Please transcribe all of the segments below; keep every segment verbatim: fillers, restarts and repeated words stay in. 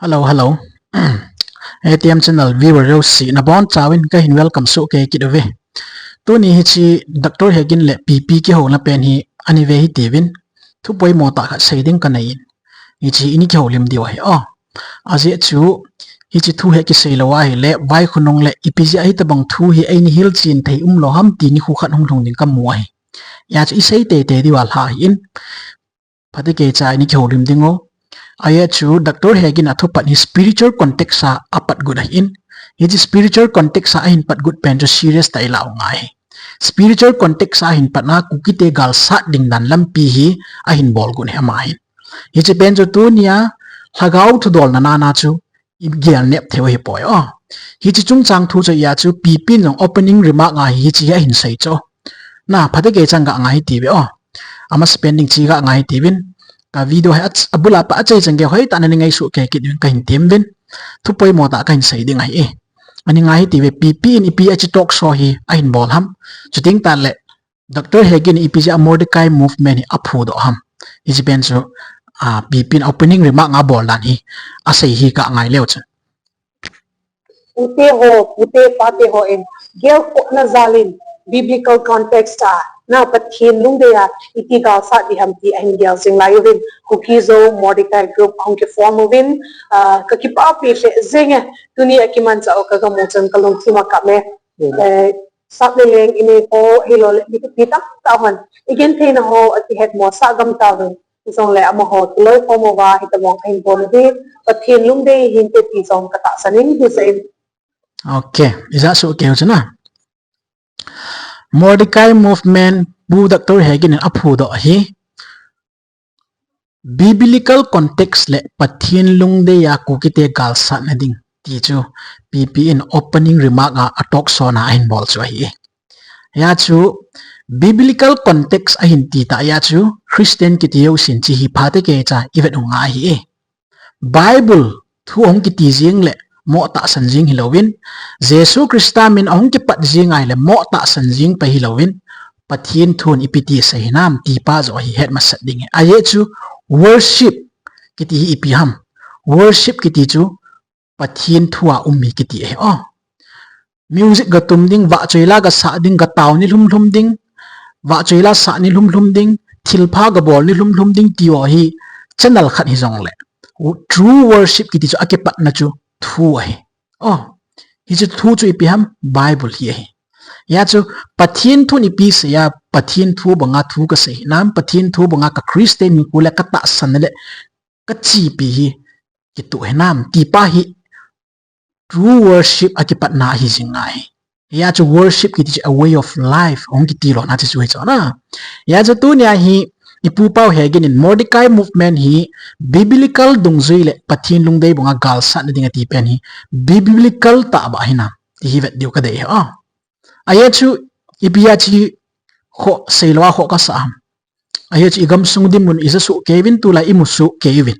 Hello, hello. A T M channel viewer jouse nabonchauvin kahin welcome soh kei kit uve. Tuni hiche Doctor Hagin le P P kihouna pen hi ani ve hitiuvin, thu poimo tah khat sei ding kanei in. Hiche hi ini kihoulim diu ahi. Ajeh chu hiche thu hi kisei lou ahile, vaikhonung le ipi jeh a hitobang thu hi eini hilchen thei umlou ham ti nikho khat hung lhung ding kamu ahi. Hijeh chun isei teitei diu alha ahin. Phatecha ini kihoulim diu. Ajeh chu Doctor Hagin athupat hi spiritual context a apat got ahin. Hiche spiritual context a ahin pat got pen chu serious tah a ilah u ngai ahi. Spiritual context a ahin patna Kukite galsat ding dan lampi hi ahin bol got ahi ama hin. Hiche pen chu tunia lhagao thudolna nana chu igel nep theiu ahipoi. Hiche chungchang thu chu hia chu P P in jong opening remark a hi hiche hi ahin sei chu. Na, phatecha ga ngai hitiuve. Amasapen ding chu ga ngai hitiuvin. Ka video hi abul a pat achaichan gei hoitah a nangai soh kei kit uvin kahin temuvin. Thu poimo tah kahin sei ding ahi. Ani ngai hitiuve, P P in ipi a hiche talk show hi ahin bol ham. Chuteng tahle Doctor Hagin in ipi jeh a Mordecai movement hi aphudoh ham. Hiche pen chu P P in opening remark a abol dan hi asei hi ga ngai leu chun. Pute ho, pute pate ho in gelkhohna jal in biblical context a na Pathen lungdei a iti galsat ding ham ti ahin gel jing lai uvin, Kuki-Zo Mordecai group ahung kiform uvin, kakipapi lheh jenge. Tuni a kimanchah u kaga mu chun kalungthim akap e. Sap le leng inei ho, ahiloule mipi tamtah hon igentheina ho akihetmosah gam tauvin, hijongle amaho kiloikhom uva hitobang ahin bol u hi Pathen lungdei hinte ti jong katahsan in hisah in. Ok, ijah soh kei u chu na. Mordecai movement Pu Doctor Hagin in aphudoh ahi. Biblical context le Pathen lungdei a Kukite galsatna ding ti chu P P in opening remark a a talk show na ahin bol chu ahi. Hia chu biblical context ahin ti tah hia chu Christian kiti jousen hiche hi phatecha ivet u ngai ahi. Bible thu ahung kiti jeng le mo tahsan jeng hilouvin, Jesu Christa min ahung kipat jeng ahile mo tahsan jeng pai hilouvin, Pathen thun ipi ti asei hinam ti pa joh hi het masat ding ahi. Ajeh chu worship kiti hi ipi ham. Worship kiti chu Pathen thu a um hi kiti ahi. Music gatum ding, vahchoi la gasah ding, gatao nilhum lhum ding, vahchoi la sah nilhum lhum ding, thilpha gabol nilhum lhum ding ti ho hi channel khat hijongle, true worship kiti chu akipatna chu thu ahi. Hiche thu chu ipi ham, Bible hi ahi. Hia chu Pathen thun ipi asei a, Pathen thu banga thu kasei hinam, Pathen thu banga ka Christian hinkho le katahsan le kachepi hi kitoh hinam ti pa hi true worship akipatna ahi jing ngai ahi. Hia chu worship kiti chu a way of life ahung kiti lona chu chu hi chu na. Hia chu tunia hi ipu Pau Hagin in Mordecai movement hi biblical dungjui le Pathen lungdei banga galsatna ding ati pen hi biblical tahbeh hinam ti hi vet diu kadei ahi. Ajeh chu ipi a hiche kho seilou a kho kasah ham. Ajeh chu igamsung dinmun ija soh kei uvin, tulai imu soh kei uvin.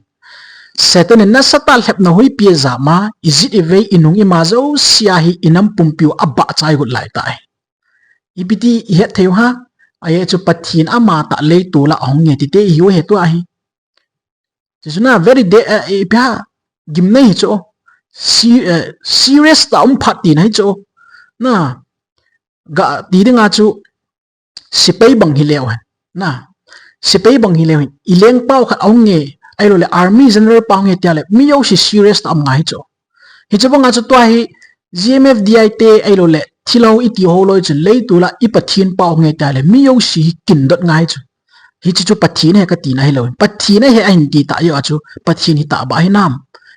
Satan in nasatah a lhepna hoipi ajam a, ijit ivei inung ima jouse a hi inam pumpiu abahchai got laitah ahi. Ipi ti ihet thei u ham, ajeh chu Pathen amatah leitol a ahung nge tite ihiu ahi tua hi. Hiche chu na very de, ipi ham, gimnei hi chu. Serious tah a um phat tina hi chu. Na, gati dinga chu sepai bang hileu hen. Na, sepai bang hileu hen. Ilengpau khat ahung nge, ahiloule army general pa ahung nge tile mi jouse serious tah a um ngai hi chu. Hiche banga chu tua hi G M F D I te ahiloule thilha iti ho loi chun leitol a i Pathen pau nge tile mi jouse hi kindot ngai chu. Hiche chu Pathen ahi katina hilou hin, Pathen ahi ahin ti tah jeh a chu Pathen hi tahbeh hinam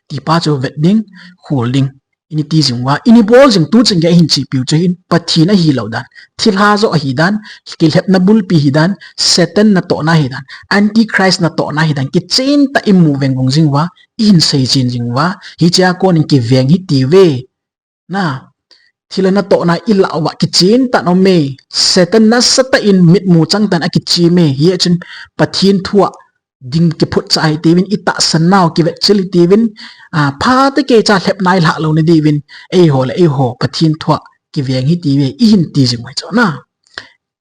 ti pa chu vet ding, khol ding. Ini ti jing uva, ini bol jing tu chun gei ahin chepiu chu hin Pathen ahilou dan, thilha joh ahi dan, kilhepna bulpi ahi dan, Satan natohna ahi dan, Antichrist natohna ahi dan kichentah a imu vengvung jing uva, ihin seichen jing uva, hichea konin kiveng hitiuve. Na, thilha natohna ilah uva kichentah a um e, Satan nasatah in mitmu changtah in akichem e, hijeh chun Pathen thua ding kiphutchah hitiuvin, itahsan nau kivetchil hitiuvin, phatecha lhepna ilhah louna diuvin, eiho le eiho Pathen thua kiveng hitiuve, ihin ti jing uve chu na.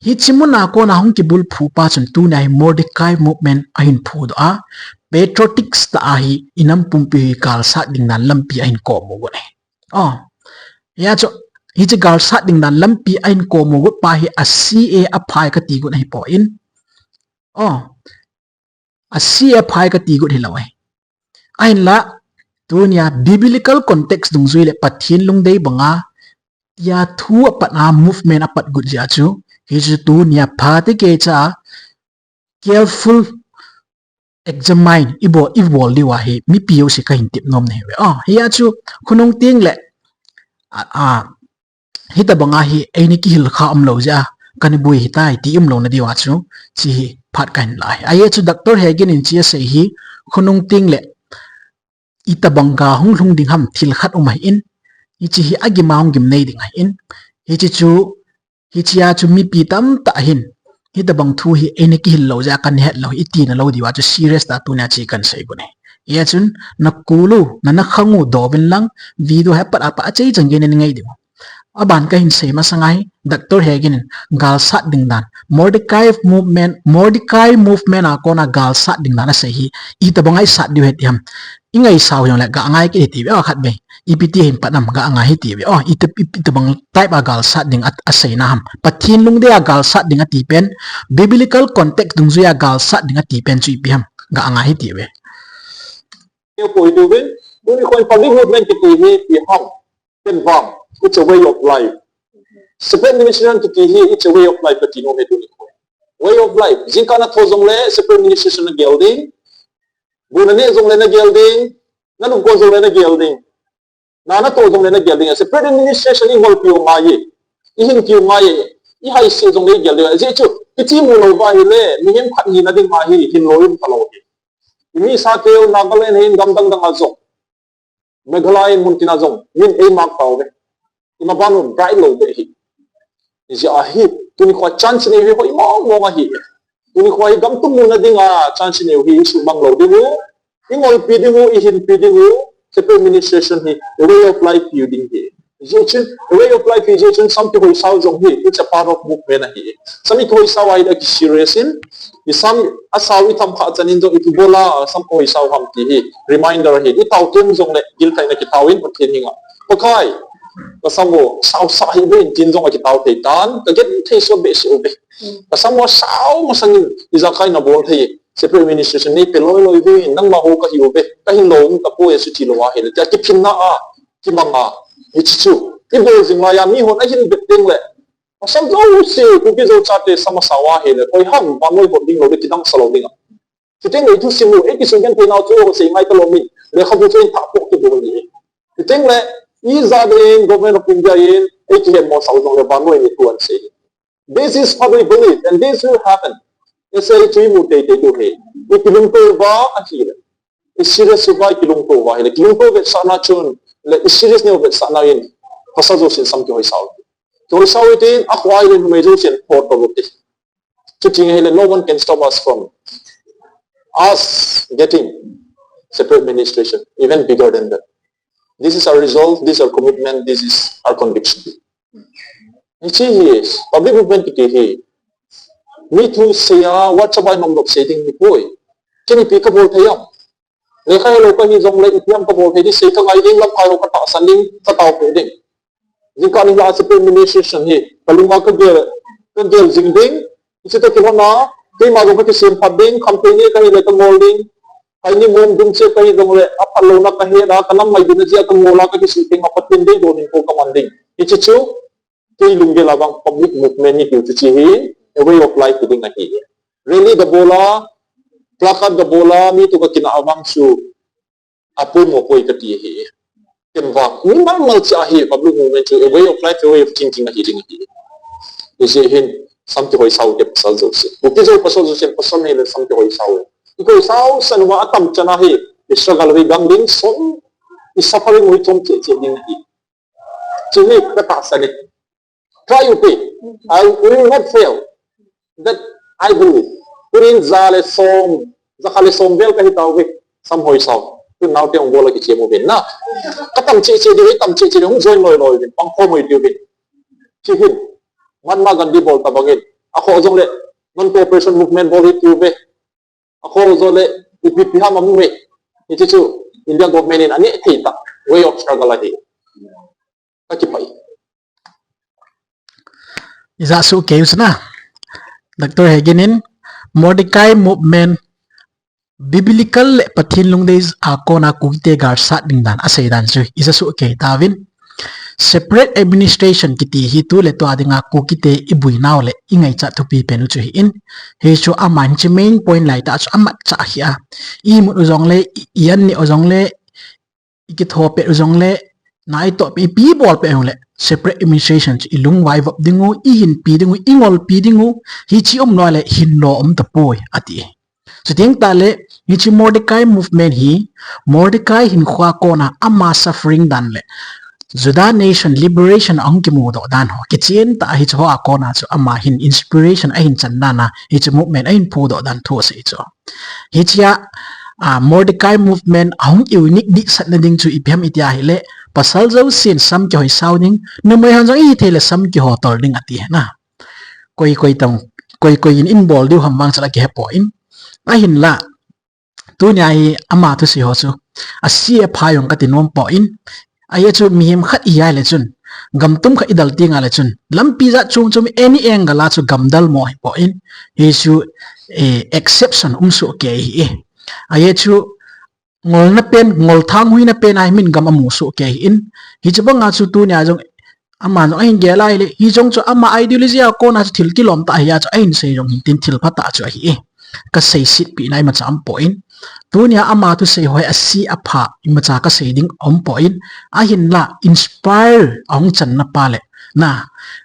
Hiche muna kona hung kibulphu pa chun tunia hi Mordecai movement ahin phudoh a, patriotics tah a hi inam pumpi hi galsat ding dan lampi ahin kom u got ahi. Oh, hia chu, hiche galsat ding dan lampi ahin kom u got pa hi a C A a phai kati got ahi poi. Oh, a C A a phai kati got hilou ahi. Ahinla, tunia biblical context dungjui le Pathen lungdei banga, tia thu apat a movement apat got jeh a chu, hichu tunia phatecha careful examine ibol, ibol diu ahi, mipi jouse kahin tep nom nahi uve. Oh, hia chu, khonung teng le, a, a, hitobang a hi eini kihil kha umlou jeh a, kana boi hitai ti umlouna diu a chu, hiche hi phat kahin la ahi. Ajeh chu Doctor Hagen in hiche asei hi, khonung teng le, itobang ga hung lhung ding ham thil khat um ahin, hiche hi agim a hung gimnei ding ahin, hiche chu, hichea chu mipi tamtah hin, hitobang thu hi eini kihil lou jeh a kana het lou hi, iti nalou diu a chu serious tah a tunia hiche kana sei got ahi. Hia chun, nakul u, na, nakhang u doh uvin lang, video hi apat apat a chai chan gei in ngai diu. Aban kahin sei masang a hi, Doctor Hagen in galsat ding dan, Mordecai movement, Mordecai movement a kona galsat ding dan asei hi, itobang a isat diu ahi ti ham. Ingaisau jongle, ga ngai kit hite uve, akhat vei. Ipi ti hin pat ham, ga ngai hite uve. Oh, ita, ita, itobang type a galsat ding a, aseina ham. Pathen lungdei a galsat ding ati pen, biblical context dungjui a galsat ding ati pen chu ipi ham, ga ngai hite uve. Tuni kho in public movement kiti hi ipi ham. Ken vang, it's a way of life. Separate administration kiti hi, it's a way of life kati nom e tuni kho. Way of life. Jingkah natho jongle separate administration nagel ding. Bu naneh jongle nagel ding. Nalungkot jongle nagel ding. Na natoh jongle nagel ding. Separate administration ingolpi u ngai e. Ihinpi u ngai e. Ihaise jongle igel ding. Ajeh chu, hiche mu lou uva ahile, mihem khat hina ding ahi, hinlou um talou ahi. Imi sa keu Nagaland hin gam dang dang a jong, Meghalaya in mun tina jong, min eimark tauve. Imaban u bright lou beh ahi. Hijeh a hi, tuni kho a chance inei u hi hoi mong mong ahi. Tuni kho a hi gam tum muna dinga chance inei u hi isuhmang lou ding u, ingolpi ding u, ihinpi ding u, separate administration hi way of life piu ding ahi. Hijeh chun, way of life hijeh chun sam kihoisau jong hi, it's a part of movement ahi. Sam ikihoisau ahile kiserious in, isam asau itham kha chan in jong ipi bol a sam kihoisau ham ti hi, reminder ahi. Itao tem jongle, gilthaina kitao in, Pathen henga, Pakai, kasam u, sausah hih beh in tin jong akitao thei tan, kagenthei sot behseh uve. Kasam u asau masang in, ijakai nabol thei, separate administration neipe loi loi uvin, nangma ho kahiuve, kahin lou tapoi asuti lou ahile, tia kiphinna a, kimang a, hiche chu, ibol jing laiya, mihon ahin vet teng le, pasal jouse, Kuki Zo chate sam asau ahile, koi ham, vannoi hot ding lou le, kidang sa lou ding a. Chuteng le ithusim u, eiki sunggenthei nau chu, sei ngai talou min, lekhabu chu eithah poh kibol ahi. Chuteng le, ijat in, Government of India in, eikihetmosah u jongle, vannoi in ithu ahin sei. This is what we believe, and this will happen. Asei chu imu teitei diu ahi. Ikilungto uva ahile, iserious uva ikilungto uva ahile, kilungto vetsahna chun, le iserious neo vetsahna in, pasal jousen sam kihoisau. Kihoisau hitin, akhoa ahile numei jousen photo lut ti. Chuti ahile, no one can stop us from us getting separate administration, even bigger than that. This is our resolve, this is our commitment, this is our conviction. Hiche hi, public movement kiti hi, mi thu sei a, WhatsApp a nomlop sei ding ahipoi. Ken ipi kabol thei am? Lekha helou kahi jongle, ipi ham kabol thei ding, sei kangai ding, lamkai ho katahsan ding, kataopeh ding. Jingkah nilhah a separate administration hi, kalunga kagel, kagel jing ding, hiche toh kilhona, keima jong kakisem phat ding, khamthei neh kahile kangol ding, kaini mong dungchep kahi jongle, aphatlouna kahet a, kanam ngailutna jeh a kangol a, kakisuh teng a, Pathen deidou hinkho kaman ding. Hiche chu, kei lunggel a vang public movement ni tiu chu hiche hi, a way of life ti ding ahi. Rally gabol a, placard gabol a, mi toh kakinah a vang chu, apoimo poi kati ahi. Ken vang, mimal mal cheh ahi, public movement chu a way of life, a way of thinking ahi ding ahi. Hijeh hin, sam kihoisau te pasal jouse. Kuki Zo pasal jouse, pasal nei le sam kihoisau. Ikihoisau san uva atam chan ahi, i struggle u hi gang ding, som, i suffering u hi chom cheh cheh ding ahi. Chuhi katahsan e. Try u te. I will not fail. That I believe. Tunin ja le som, ja khat le som vel kahi tauve. Sam hoisau. Tun naote hung bol a kichem uvin na. Katam cheh cheh diu, itam cheh cheh diu, hung join loi loi uvin. Pangkhom u hitiuvin. Chuhin. Mahatma Gandhi bol tabang in. Akhoh jongle, non-cooperation movement bol hitiuve. Akhoh jongle, Ipi ipi ham amu e. Hiche chu India government in aneh thei tah way of struggle ahi. Ka kipah e. Ija soh kei u chu na. Doctor Hagin in Mordecai movement biblical le Pathen lungdei a kona Kukite galsat ding dan asei dan chu ija soh kei tauvin. Separate administration kiti hi tu le tua dinga Kukite iboinau le ingaichat thupi pen u chu ahin. Hichu aman hiche main point lai tah chu amatchah hi a. Imut u jongle, i, i an neh u jongle, ikitho pet u jongle, na itoh pet, ipi bol pet u jongle, separate administration chu ilungvaivop ding u, ihinpi ding u, ingolpi ding u, hiche umlou le hinlo um tapoi, ati. Chuteng tahle, hiche Mordecai movement hi, Mordecai hinkhoa kona ama suffering dan le Judah nation liberation ahung kimudoh dan ho, kichen tah hiche hoa kona chu ama hin inspiration ahin chan dan a, hiche movement ahin phudoh dan thu asei chu. Hichea, a, Mordecai movement ahung unique dihsatna ding chu ipi ham itia ahile, pasal jousen sam kihoi sao ding, numei hon jong ihi thei le sam kiho tol ding ati na. Koi koi tong, koi koi in in bol diu ham vang chu la kihepoi. Ahinla, tunia hi ama thusei ho chu ase apha jong kati nom poi. Ajeh chu mihem khat ihi a le chun, gam tum khat idal teng a le chun, lampi jat chom chom any angle a chu gam dalmo ahipoi. Hichu, eh, exception um soh kei ahi. Ajeh chu ngolna pen, ngol thanghuina pen a hi min gam amu soh kei ahin. Hiche banga chu tunia jong, ama jong ahin gel a ahile, hijong chu ama ideology a kona chu thil kilom tah ahi a chu ahin sei jong hin tin thil phatah chu ahi. Kasei setpeh na imacha umpoi. Tunia ama thusei ho hi ase apha imacha kasei ding umpoi. Ahinla inspire ahung channa pa le, na,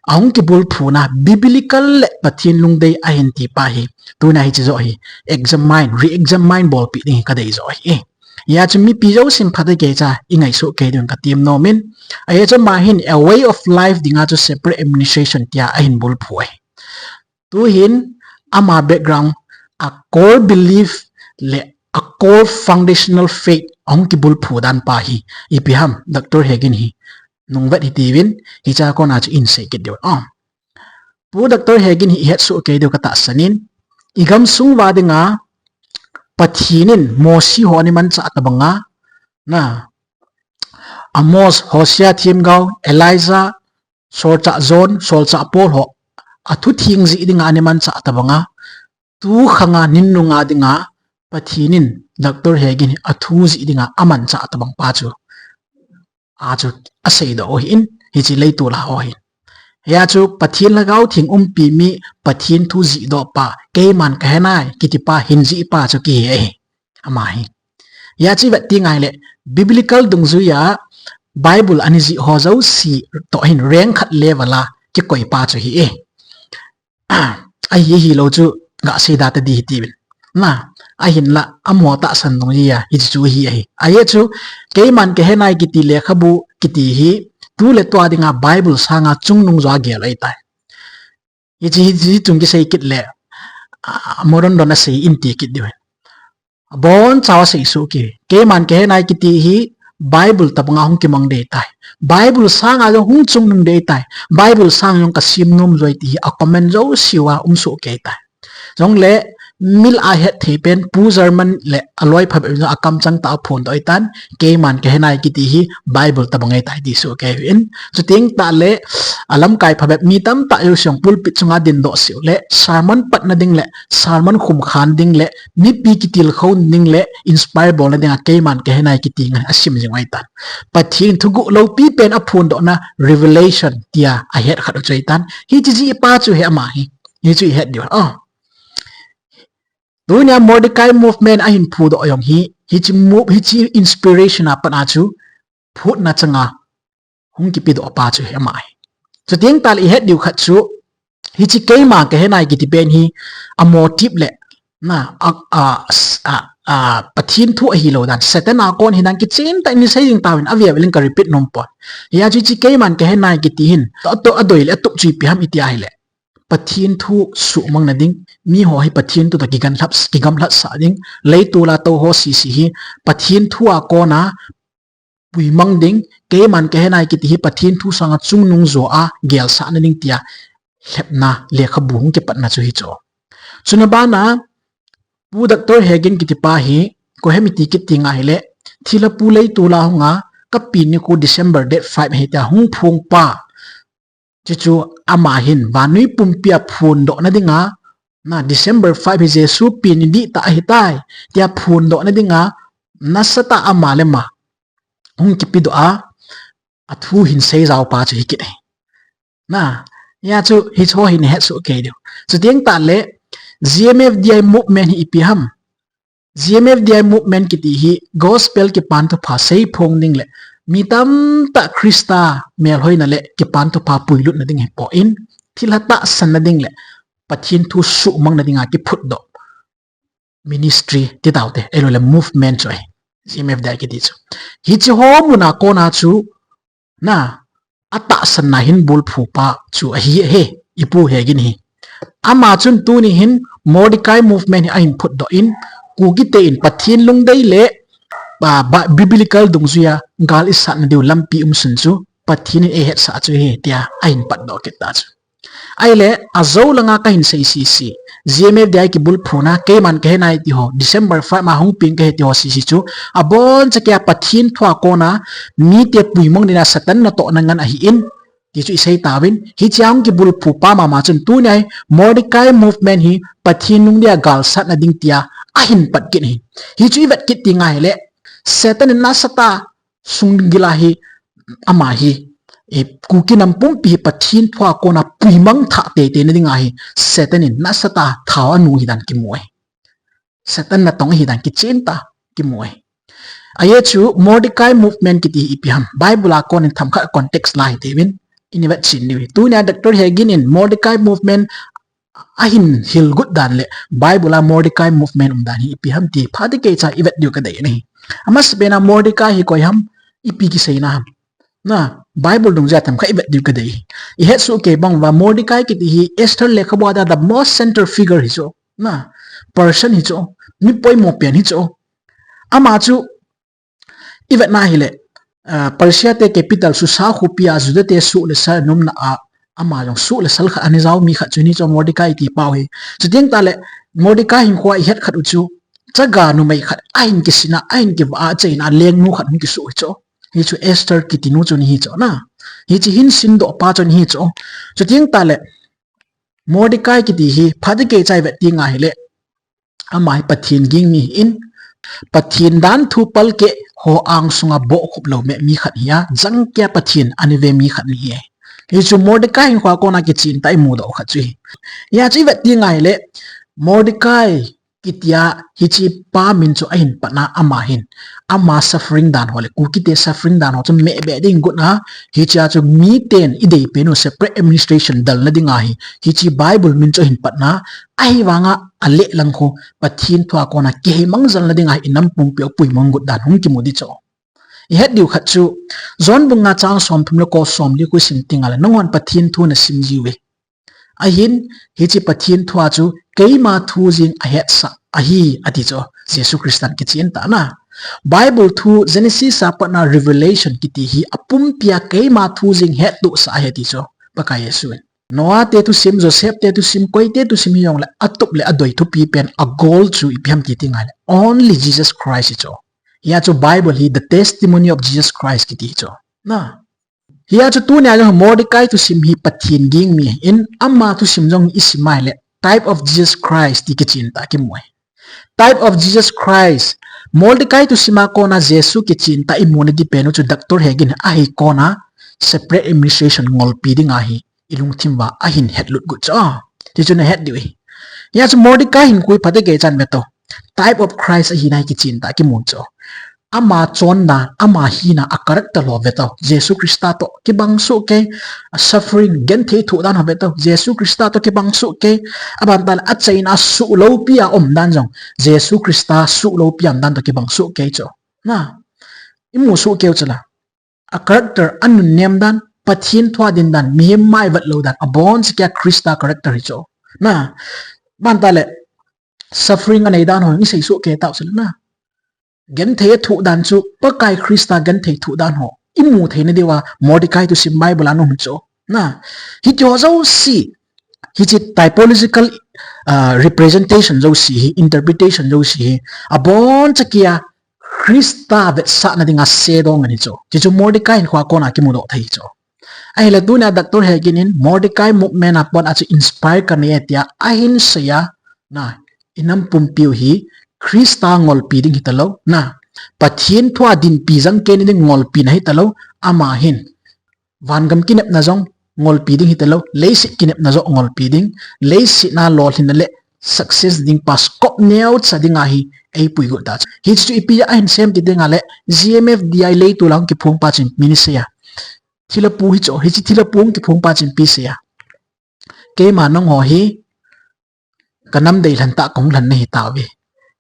ahung kibulphuna biblical le Pathen lungdei ahin ti pa hi, tunia hiche joh hi examine, re-examine bolpeh ding hi kadei joh ahi. Hijeh chun mipi jousen phatah keicha ingai soh kei diuvin kati nom in. Ajeh chu ama hin a way of life dinga chu separate administration tia ahin bulphu ahi. Tuhin ama background, a core belief le a core foundational faith ahung kibulphu dan pa hi ipi ham, Doctor Hagin hi nungvet hitiuvin, hichea kona chu ihin sei kit diu. Ah. Pu Doctor Hagin hi ihet soh kei diu katahsan in, igam sung uva dinga Pathen in Mosi ho ana manchah tobanga, na, Amos, Hosea, Themgao, Elijah, Solchah John, Solchah Paul ho athu theng jih dinga ana manchah tobanga, tu khanga nin nunga dinga Pathen in Doctor Hagin hi athu jih dinga amanchah tobang pa chu, a chu aseidoh u ahin, hiche leitol a ho hin. Hijeh chu Pathen Lhagao Theng umpi mi, Pathen thu jihdoh pa, keiman kahenai kiti pa, hin jih pa chu kihe ahi. Ama hi. Hijeh chu ivet teng ahile, biblical dungjuia Bible ana jih ho jouse toh hin rank khat level a kikoi pa chu ahi e. Ahi, ahilou chu gasei da tadi hitiuvin. Na, ahinla, amaho tahsan dungjui a, hiche chu ahi ahi. Ajeh chu, keiman kahenai kiti lekhabu kiti hi, tu le tua dinga Bible sanga chungnung jo a gel ahitai. Hiche, hiche chung kisei kit le, a, modern dona sei in ti kit diu ahi. Abonchauva sei soh kei. Keiman kahenai kiti hi Bible tobanga hung kimang ding ahitai. Bible sanga jong hung chungnung ding ahitai. Bible sanga jong kasem nom joi ti hi a comment jousea um soh kei tai. Jongle mi lah a hetthei pen Pu German le aloi phabep in jong akamchang tah a aphondoh ahitan, keiman kahenai kiti hi Bible tobang ahitai ti soh kei uvin. Chuteng tahle, alamkai phabep mi tamtah jouse jong pulpit chunga dindoh seh u le, sermon patna ding le, sermon khumkhan ding le, mipi kitilkhou ding le, inspire bolna dinga keiman kahenai kiti ngen asem jing u ahitan. Pathen thuguh loupi pen aphondohna revelation tia ahet khat u chu ahitan. Hiche jih pa chu ahi ama hi. Hichu ihet diu. Ah. Tunia Mordecai movement ahin phudoh jong hi, hiche move, hiche inspiration a pat a chu phutna changa hung kipedoh pa chu ahi ama hi. Chuteng tahle ihet diu khat chu, hiche keima kahenai kiti pen hi, a motive le, na, a, a, a, a, Pathen thu ahilou dan, Satan a kon hidan kichen tah in isei jing tauvin, avel vel in ka repeat nom pon. Hijeh chun hiche keiman kahenai kiti hin, to, to, adei le atup chu ipi ham iti ahile, Pathen thu suhmang na ding, miho hi Pathen thu toh kigamlhat, kigamlhat sah ding, leitol a tou ho sese hi, Pathen thu a kona puimang ding, keiman kahenai kiti hi Pathen thu sanga chungnung jo a gelsahna ding tia lhepna lekhabu hung kipatna chu hichu. Chuna bana, Pu Doctor Hagin kiti pa hi, koi ham iti kit ding ahile, thilha pu lei tula hunga, ka pen nikho December date five ahi tia hung phong pa. Chuchu ama hin, vannoi pumpia phondoh na dinga, na December five hi Jesu pen ni ding tah ahitai, tia phondoh na dinga, nasatah a ama le ama hung kipedoh a, athu hin seijao pa chu hi kit e. Na, hia chu hicho hin het soh kei diu. Chuteng tahle, G M F D I movement hi ipi ham. G M F D I movement kiti hi gospel kipan thupha seiphong ding le, mi tamtah Christa melhoina le kipan thupha puilutna ding hipon, thilha tahsanna ding le, Pathen thu suhmangna dinga kiphutdoh ministry ti taute, ahilou le movement chu ahi. G M F D I kiti chu. Hiche ho muna kona chu, na, atahsanna hin bulphu pa chu ahi e, i Pu Hagin hi. Ama chun tuni hin Mordecai movement hi ahin phutdoh in, Kukite in Pathen lungdei le, ba, ba, biblical dungjuia gal isatna diu lampi umsun chu Pathen in eihetsah chu ahi tia ahin patdoh kit ta chu. Ahile, ajou langa kahin sei sese, G M F D I kibulphuna, keiman kahe nai ti ho, December five ma hung pen kahi ti ho sese chu, aboncha kia Pathen thua kona, mite puimang dinga Satan natohna ngen ahin, ti chu isei tauvin, hichea hung kibulphu pa mama chun tunia hi Mordecai movement hi Pathen lungdei a galsatna ding tia ahin pat kit ahi. Hichu ivet kit ding ahile, Satan in nasatah a sunggila hi, ama hi, e, Kuki nam pumpi hi Pathen thua kona puimang thah teitei na dinga hi, Satan in nasatah a thao anu hidan kimu e. Satan natong hidan kichen tah kimu e. Ajeh chu Mordecai movement kiti hi ipi ham. Bible a konin themkhat context la hiteuvin, ini vet chen diu hi. Tunia Doctor Hagin in Mordecai movement ahin hilgot dan le Bible a Mordecai movement umdan hi ipi ham ti phatechan ivet diu kadei ahi. Amasapen a Mordecai hi koi ham, ipi kiseina ham. Na, Bible dungjuia themkhat ivet diu kadei. Ihet soh kei bang uva Mordecai kiti hi Esther lekhabua a the most central figure hichu. Na, person hichu. Mi poimo pen hichu. Ama chu ivet na hile, ah, Persia te capital Susa khopia Juda te suh le sal nomna a, ama jong suh le sal khat ana jao mi khat chu ahi chu Mordecai ti pau hi. Chuteng tahle Mordecai hinkhoa ihet khat u chu, chaga numei khat ahin kisin a, ahin kivah a, achaina lengnu khat hung kisuh hichu. Hichu Esther kiti nu chu ahi chu na. Hiche hin sindoh pa chu ahi chu. Chuteng tahle Mordecai kiti hi phatechan ivet ding ahile, ama hi Pathen ging mi ahin, Pathen danthu palkeh ho angsunga bohkhup lou me mi khat ahi a, jangkeiya Pathen ana ve mi khat ahi e. Hichu Mordecai hinkhoa kona kichen tah imudoh khat chu ahi. Hia chu ivet ding ahile, Mordecai kitia hiche pa min chu ahin patna ama hin, ama suffering dan ho le Kukite suffering dan ho chu mehbeh ding gotna, hichea chu miten idei pen u separate administration dalna dinga hi, hiche Bible min chu ahin patna, ahivanga alehlang khu Pathen thua kona kihei mangjalna dinga hi inam pumpi u puimang got dan hung kimu ding chu. Ihet diu khat chu, John bung nga chang somthum le ko somli khu isim tengle, nanghon Pathen thu nasim jiuve. Ahin, hiche Pathen thua chu keima thu jeng ahetsah ahi, ati chu, Jesu Christan kichen tah na. Bible thu Genesis a patna Revelation kiti hi apumpia keima thu jeng hettohsah ahi ati chu, Pakai Jesu in. Noah te thusim, Joseph te thusim, koite thusim hijongle, atup le adoi thupi pen, agol chu ipi ham ti tengle, only Jesus Christ chu. Hia chu Bible hi the testimony of Jesus Christ kiti chu. Na. Hia chu tunia jong Mordecai thusim hi Pathen ging mi ahin, ama thusim jong isim ahile, Type of Jesus Christ ti kichen tah kimu e. Type of Jesus Christ, Mordecai thusima kona Jesu kichen tah imuna ding pen u chu Doctor Hagin ahi kona separate administration ngolpi dinga hi ilungthim uva ahin hetlut got chu. Tichu nahet diu ahi. Hia chu Mordecai hinkho hi phatechan veto. Type of Christ ahina hi kichen tah kimu chu. Ama chonna, ama hina, a character ho veto. Jesu Christa toh kibang sohkei, a suffering, genthei thoh dan ho veto. Jesu Christa toh kibang sohkei, aban tahle achaina suh loupi a um dan jong, Jesu Christa suh loupi a um dan toh kibang sohkei chu. Na, imu sohkei u chu la. A character, anunnem dan, Pathen thua din dan, mihem mai vet lou dan, abonchakeiya Christa character hi chu. Na, aban tahle, suffering anei dan ho, isei sohkei tau chu la na. Genthei athoh dan chu, Pakai Christa genthei thoh dan ho imu theina diuva, Mordecai thusim Bible a um chu. Na, hiti ho jouse, Hiche typological, ah, representation jouse hi, interpretation jouse hi, aboncha kia Christa vetsahna dinga shadow ngen hi chu. Hichu Mordecai hinkhoa kona kimudoh thei chu. Ahile tunia Doctor Hagin in Mordecai movement a pat a chu inspire kanei e tia ahin seiya, na, inam pumpiu hi Christa ngolpi ding hitalou, na, Pathen thua dinpi jangkei nading ngolpi na hitalou, ama hin vangam kinepna jong ngolpi ding hitalou, leiset kinepna jong ngolpi ding, leiset a lolhinna le success ding pa scope neocha dinga hi eipui got ta chu. Hichu ipi ahin sem ti dinga le G M F D I leitol a hung kiphong pa chun ipi asei a. Thilha pu hi chu, hiche thilha pu hung kiphong pa chun ipi asei a. Keima nangho hi kanam deilhen tah kahung lhen nahi tauve.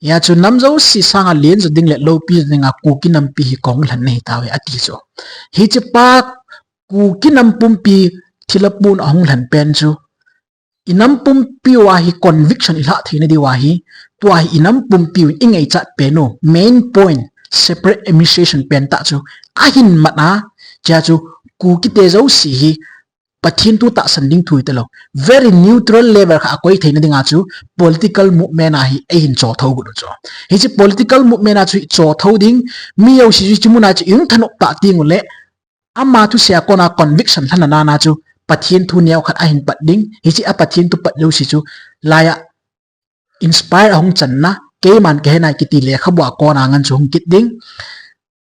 Hia chu nam jouse sanga len jo ding le loupi jo dinga Kuki nampi hi kahung lhen nahi tauve ati chu. Hiche pa Kuki nam pumpi thilha pun ahung lhen pen chu inam pumpiu a hi conviction ilha theina diu ahi, tua hi inam pumpiu in ingaichat pen u, main point, separate administration pen tah chu ahin mat a, hia chu Kukite jouse hi Pathen thu tahsan ding thu hitalou, very neutral level khat a koi theina dinga chu political movement a hi eihin chothou got u chu. Hiche political movement a chu chothou ding, mi jouse chu hiche muna chu ihung thanop tah teng ule, ama thusei a kona conviction lhana nana chu Pathen thu neokhat ahin pat ding, hiche a Pathen thu pat jouse chu laiya inspire ahung channa, keiman kahe nai kiti lekhabua kona ngen chu hung kit ding.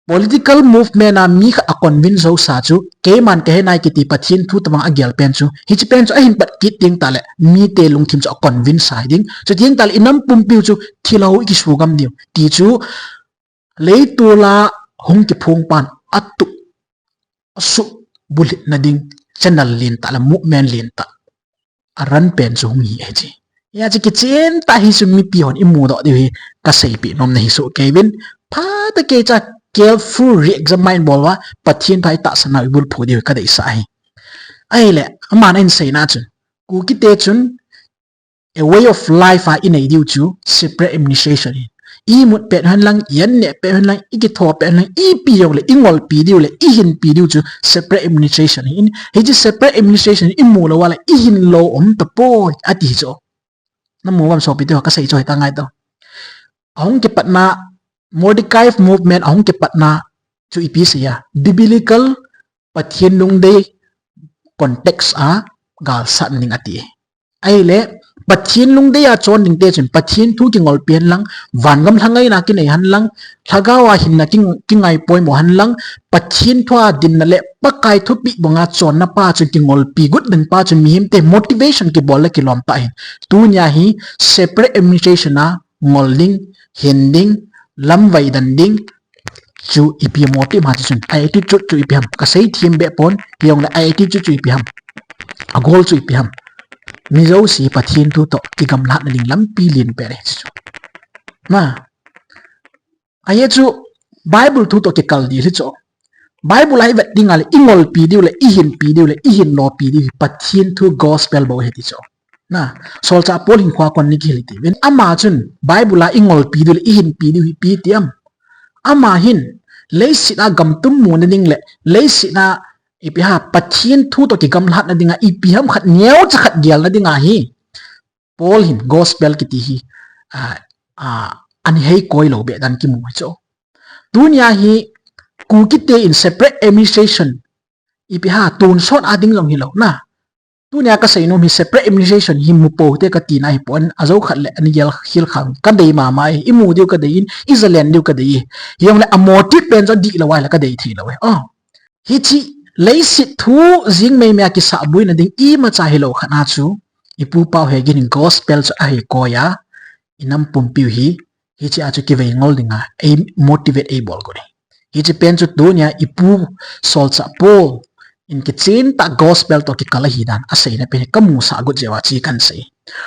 Political movement a mi khat a convince jousa chu, keiman kahe nai kiti Pathen thu tobang agel pen chu, hiche pen chu ahin pat kit ding tale, mite lungthim chu a convince sai ding. Chuteng tale inam pumpiu chu thilha ho ikisugam diu ti chu, leitol a hung kiphong pan atup, asuh bulhitna ding channel lentah le movement lentah a run pen chu hung hi ahi chu. Hia chu kichen tah hi chu mipi hon imudoh diu hi kaseipeh nomna hi soh keiyuvin, phatah keicha careful re-examine bol uva, Pathen thu a itahsan nau ibulphu diu hi kadeisah ahi. Ahile, aman ahin seina chun, Kukite chun, a way of life a inei diu chu separate administration hi. Imut pet hen lang, i-an neh pet hen lang, ikitho pet hen lang, ipi jongle ingolpi diu le ihinpi diu chu separate administration hi. Hiche separate administration hi imu lou a le ihin lou um tapoi ati chu. Namu uvam sopite ho, kasei chu hita ngai tau. Ahung kipatna, Mordecai movement ahung kipatna chu ipi asei a, biblical Pathen lungdei context a galsatna ding ati. Ahile, Pathen lungdei a chon dingte chun Pathen thu kingolpi hen lang, vangam lhangaina kinei hen lang, lhagao a hinna king-, kingai poimo hen lang, Pathen thu a dinna le Pakai thupeh banga chonna pa chu kingolpi got ding pa chu mihemte motivation kibol le kilom tah ahin. Tunia hi separate administration a ngol ding, hin ding, lamvai dan ding, chu ipi motive ham ti chun, a attitude chu ipi ham, kasei them beh pon, hijongle a attitude chu ipi ham, a goal chu ipi ham. Mi jouse Pathen thu toh kigamlatna ding lampi len pen ahi chu. Na, ahi chu Bible thu toh kikal ding ahi chu. Bible a ivet ding a le ingolpi diu le ihinpi diu le ihin lopi diu hi Pathen thu gospel bou ahi ti chu. Na, Solchah Paul hinkhoa kon nikihil iti uvin. Ama chun Bible a ingolpi diu le ihinpi diu hi ipi ti ham. Ama hin, leiset a gamtum muna ding le, leiset a ipi ham Pathen thu toh kigamlatna dinga ipi ham khat neocha khat gelna dinga hi Paul hin gospel kiti hi, a, a, ahin hei koi lou beh dan kimu ahi chu. Tunia hi Kukite in separate administration ipi ham tonsot a ding jong hilou na. Tunia kasei nom hi separate administration hi mupou te katina hipon, ajou khat le ani gel khel khang kadei mama e, imu diu kadei in, ijalen diu kadei e. Hijongle a motive pen chu dihlou ahile kadei theilou e. Oh. Hiche leiset thu jing meimei a kisahboina ding imacha hilou khat a chu, ipu pau Hagin in gospel chu ahin koi a, inam pumpiu hi, hiche a chu kivei ngol dinga ei motivate eibol got ahi. Hiche pen chu tunia ipu Solchah Paul in kichen tah gospel toh kikal ahi dan aseina pen hi kamusah got jeh uva chu kahin sei.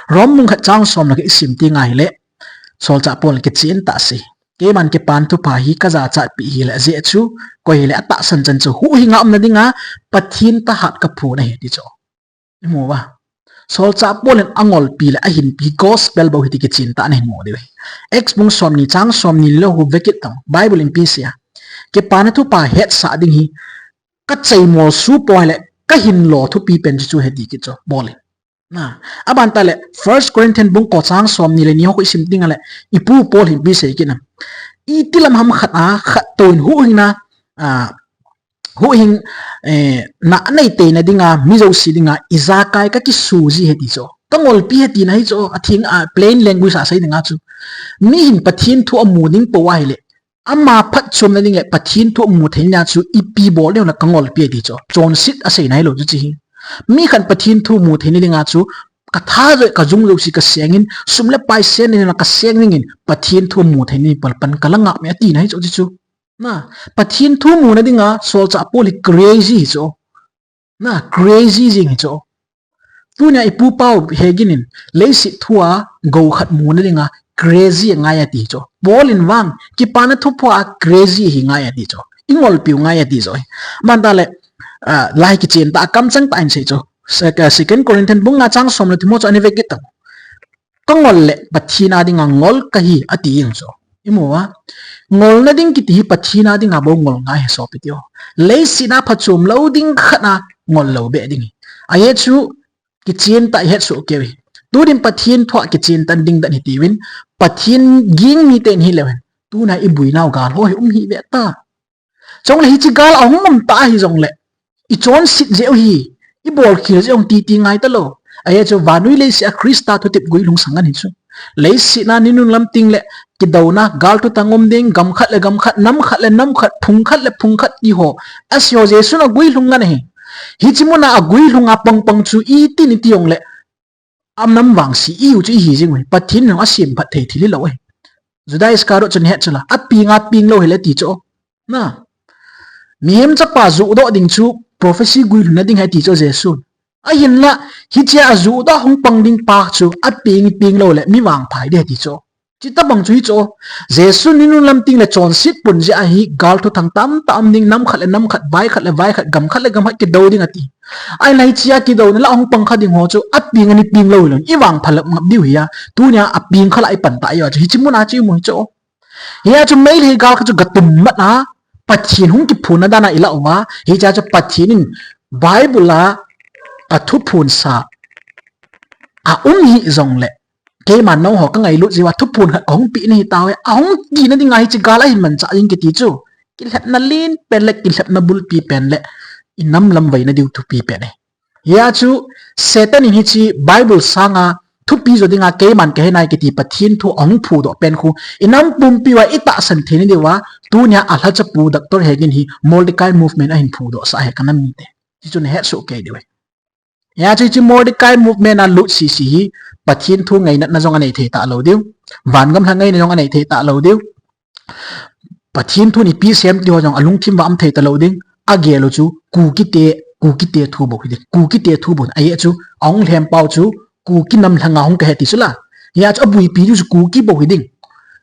Rom bung khat chang som le khat isim teng ahile, Solchah Paul in kichen tah asei. Keiman Kipana Thupha hi kajachatpi hile, ajeh chu koi hile atahsan chan chu huhhinga umna dinga Pathen thahat kaphon ahi ti chu. Imu uva. Solchah Paul in angolpi le ahinpi gospel bou hi ti kichen tah a nahin mu diu ahi. Acts bung somni chang somni le khat hu vekit tang. Bible in ipi asei a, Kipana Thupha hetsah ding hi kachaimol su poi le kahin lo thupi pen chu ahi ti kit chu Paul in. Na, aban tah le, First Corinthian bung ko chang som ni le ni ho khu isim ding a le, ipu Paul hin ipi asei kit nam. Iti lam ham khat a, khat toh in huhhingna, a, huhhing, eh, na nei teina dinga, mi jouse dinga, ijakai kakisu ji ahi ti chu. Kangolpi ahi tina hi chu, atheng a, plain language a sei dinga chu. Mi hin Pathen thu amu ding pou ahile, ama phatchomna ding le Pathen thu amu theina chu ipi bol ding ham kangolpi ahi ti chu. Chonset asei nai lou chu hiche hi. Mi khat in Pathen thu mu theina dinga chu katha jouse, kajung jouse kaseng in, sum le pai sen in kaseng dingin Pathen thu mu theina ding pan pan kala ngap me atina hi chu hiche chu. Na, Pathen thu muna dinga solchah Paul hi crazy hi chu. Na, crazy jing hi chu. Tunia ipu pau Hagin in, leiset thua gou khat muna dinga crazy angai ati chu. Paul in vang, kipana thupha a crazy hi ngai ati chu. Ingolpiu ngai ati chu. Aban tah le, ah, lai kichen tah a kamchang tah in asei chu. Se-, Second Corinthian bung nga chang som le thum ho chu ana ve kit tau. Kangol le Pathen a dinga ngol kahi ati jeng chu. Imu a. Ngolna ding kiti hi Pathen a dinga bou ngol ngai ahi sopi teho. Leiset a phatchom lou ding khat a ngol lou beh ding ahi. Ajeh chu kichen tah a ihet soh kei u hi. Tunin Pathen thu a kichen tah in ding dan hitiuvin, Pathen ging miten hileu hen. Tuna ibuinau gal ho hi um hih ve ta. Chule hiche gal ahung um ta hijongle, ichonset jeh u hi, ibolkhel jeh u hi titi ngai talou. Ajeh chu vannoi leiset a Christa thutep guilhung sangan hi chu. Leiset a ninun lam ting le kidouna, gal thuthang um ding, gam khat le gam khat, nam khat le nam khat, phung khat le phung khat ti ho. Asei ho Jesun aguilhung ngan ahi. Hiche muna aguilhung a pang pang chu iti niti jongle, anam vangse ihiu chu ihi jing u hi. Pathen in asemphat thei thil hilou ahi. Judas Iscariot chun ahet chu la, apeng a peng lou hile ti chu. Na. Mihem chapa juhdoh ding chu prophecy guilhunna ding ahi ti chu Jesun. Ahinla, hichea ajuhdoh hung pang ding pa chu apeng peng lou le mi vangpha ding ahi ti chu. Chuti tobang chu hi chu. Jesun ninun lam ting le chonset pun jeh a hi gal thuthang tamtah um ding, nam khat le nam khat, vai khat le vai khat, gam khat le gam khat kidou ding ati. Ahinla hichea kidouna lah a hung pang kha ding ho chu apeng a ni peng lou hilou, ivangpha lou ngap diu hi a. Tunia apeng kha lah a ipan ta jeh u chu hiche muna chu imu hi chu. Hia chu Meitei gal kha chu gatum mat a, Pathen hung kiphonna dan a ilah uva, hichea chu Pathen in Bible a athuphonsa aum hih jongle, keiman nangho kangailut jeh uva thuphon khat kahung peh nahi tauve, ahung tina dinga hiche gal ahin manchah jing kiti chu. Kilhepna len pen le kilhepna bulpi pen le inam lam vaina diu thupi pen ahi. Hia chu Satan in hiche Bible sanga thupi jo dinga keiman kahe nai kiti Pathen thu ahung phudoh pen khu, inam pumpi uva itahsan theina diuva, tunia alhacha pu Doctor Hagin hi Mordecai movement ahin phudohsah ahi kanam mite. Hichu nahet soh kei diu ahi. Hia chu hiche Mordecai movement a lut sese hi Pathen thu ngainatna jong anei thei talou diu. Vangam lha ngaina jong anei thei talou diu. Pathen thun ipi asei em ti ho jong alungthim uva um thei talou ding. Agel u chu Kukite, Kukite thu bou hiding. Kukite thu bou. Ajeh chu ahung lhempau chu Kuki nam lhanga hung kahi ti chu la. Hia chu abuipi diu chu Kuki bou hiding.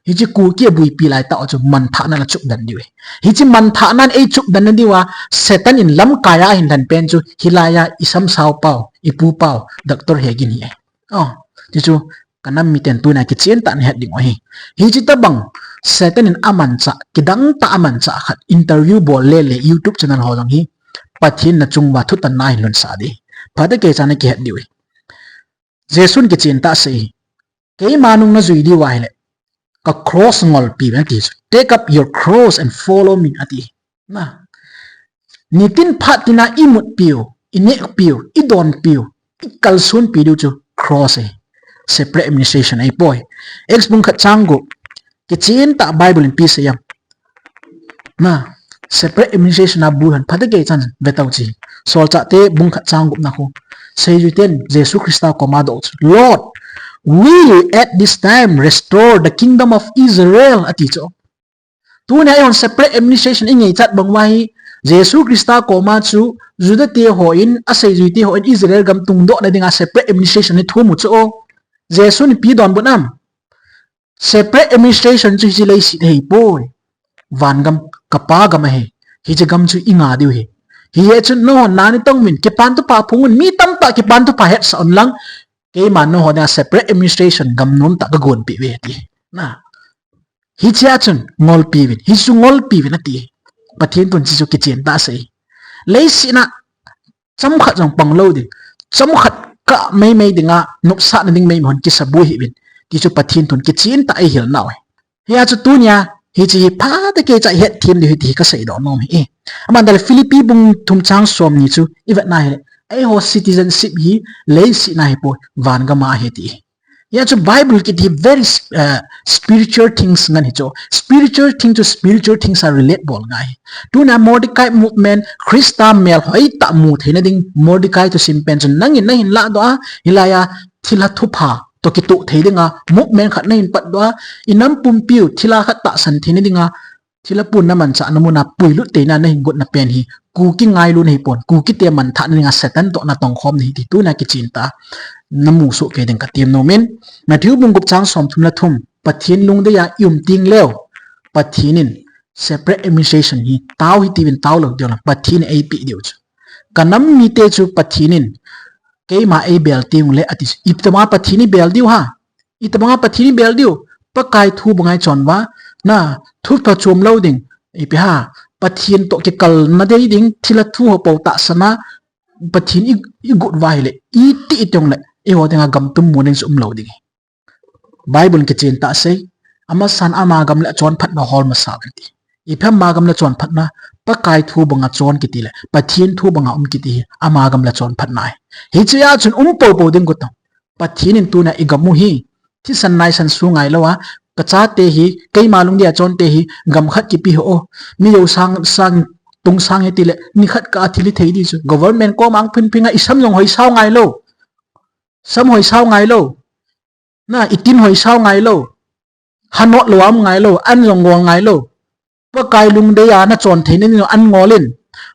Hiche Kuki abuipi laitah u chu manthahnan achupdan diu ahi. Hiche manthahnan eichupdanna diuva Satan in lamkai a ahin lhen pen chu hilai a isamsao pau, ipu pau, Doctor Hagin hi ahi. Oh, ti chu kanam miten tunia kichen tah a nahet diu ahi. Hiche tobang Satan in amanchah, kidang tah a amanchah khat interview bol lele YouTube channel ho jong hi Pathen in achunguva thutanna ahin lunsah ding. Phatecha nakihet diu ahi. Jesun kichen tah a asei hi. Keima nung najui diu ahile, ka cross ngolpiuvin ati chu. Take up your cross and follow me ati. Na. Nitin phat tina imutpiu, inehpiu, idonpiu, ikalsonpi diu chu cross ahi. Separate administration ahipoi. Acts bung khat chang gup. Kichen tah a Bible in ipi asei em. Na, separate administration a bul hen phatecha chan ve tau che. Solchahte bung khat chang gupna khu. Seijuiten Jesu Christa koma adoh chu, Lord, will you at this time restore the kingdom of Israel? Ati chu. Tunia eihon separate administration ingaichat bang uva hi, Jesu Christa koma chu Juda te hon, aseijuite hon Israel gam tungdohna dinga separate administration ahin thum u chu. Jesun ipi donbut em. Separate administration chu hiche leiset ahipoi. Vangam, ka Pa gam ahi. Hiche gam chu inga diu ahi. Hijeh chun nangho nani tonguvin, kipan thupha phonguvin, mi tamtah kipan thupha hetsah unlang, keiman nangho dinga separate administration gam nomtah kagonpeh uve ati. Na. Hichea chun ngolpiuvin, hichu ngolpiuvin ati. Pathen thun hichu kichen tah a asei. Leiset a chomkhat jong pang lou ding. Chomkhat kah meimei dinga nopsahna ding meimei hon kisabui hih uvin ti chu Pathen thun kichen tah a eihil nau ahi. Hia chu tunia hiche hi phatah a kei cha ihet them diu ahi ti hi kasei doh nom ahi. Aman daleh Philippi bung thum chang somni chu ivet na hileh, eiho citizenship hi leiset a hipoi, van gam a ahi ti. Hia chu Bible kiti very, uh, spiritual things ngen hi chu. Spiritual thing chu spiritual things a relate bol ngai. Tuna Mordecai movement, Christa mel hoitah mu theina ding Mordecai thusim pen chu nangin nahin ladoh a, hilai a thilha thupha toh kitoh thei dinga movement khat nahin patdoh a, inam pumpiu thilha khat tahsan theina dinga, thilha pun namanchahna muna puilut theina nahin gotna pen hi Kuki ngailutna hipon, Kukite manthahna dinga Satan toh natongkhomna ahi ti tuna kichen tah a namu soh kei ding katem nom in. Matthew bung gup chang somthum le thum, Pathen lungdei a i um teng leu, Pathen in separate administration hi tao hitiuvin, tao lou diu lang Pathen in eipeh diu chu. Kanam mite chu Pathen in keima eibel teng uleh ati chu. Itobanga Pathen ibel diu ham? Itobanga Pathen ibel diu? Pakai thu banga ichon uva, na thu phachom lou ding. Ipi ham? Pathen toh kikalna dei ding, thilha thu ho pou tahsan a Pathen i, igot uva ahileh, iti itong leh, eiho dinga gam tum mu ding chu umlou ding ahi. Bible in kichen tah a asei, amasan ama gam le achonphatna hol masa uvin ti. Ipi ham ama gam le achonphatna? Pakai thu banga chon kiti le Pathen thu banga um kiti hi ama gam le achonphatna ahi. Hiche a chun um poupou ding got u. Pathen in tuna igam u hi thisan naisan su ngailou a, kachate hi, keima lungdei a chonte hi gam khat kipe hih o, mi jou sang, sang tung sang hiti le nikhat kah a thil hithei ding chu. Government koma hung phingphing a, isam jong hoisao ngailou. Sam hoisao ngailou. Na, itin hoisao ngailou. Hanot lou a um ngailou, an jong ngol ngailou. Pakai lungdei a nachon theina ding jong an ngol in,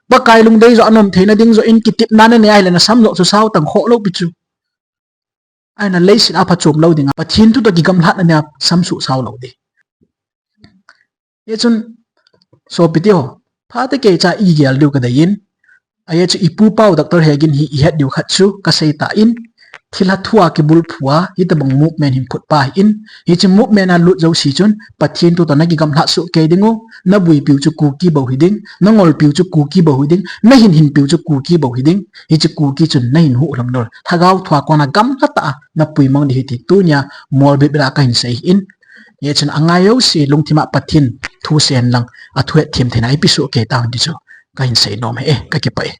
Pakai lungdei joh a naum theina ding joh in kitepna nanei ahileh nasam joh chu sao tang khoh lou pi chu. Ahina leiset a phachom lou dinga, Pathen thu toh kigamlhatna nia samsuh sao lou ding. Hichun, sopite ho, phatah a kei cha igel diu kadei in, ajeh chu ipu pau Doctor Hegin hi ihet diu khat chu kasei tan, thilha thu a kibulphu a hitobang movement hin phutpa ahin, hiche movement a lut jouse chun Pathen thu toh nakigamlhat soh kei dingu, nabuipiu chu Kuki bou hiding, nangolpiu chu Kuki bou hiding, nahinhinpiu chu Kuki bou hiding, hiche Kuki chun nahin huhhing lou, lhagao thua kona gamlhatah a napuimang ding ahi ti tunia molbep bep a kahin sei ahin. Hichun angai jouse lungthim a Pathen thu seihen lang, athu hethem theina ipi soh kei tang ti chu kahin sei nom ahi e, kakipah e.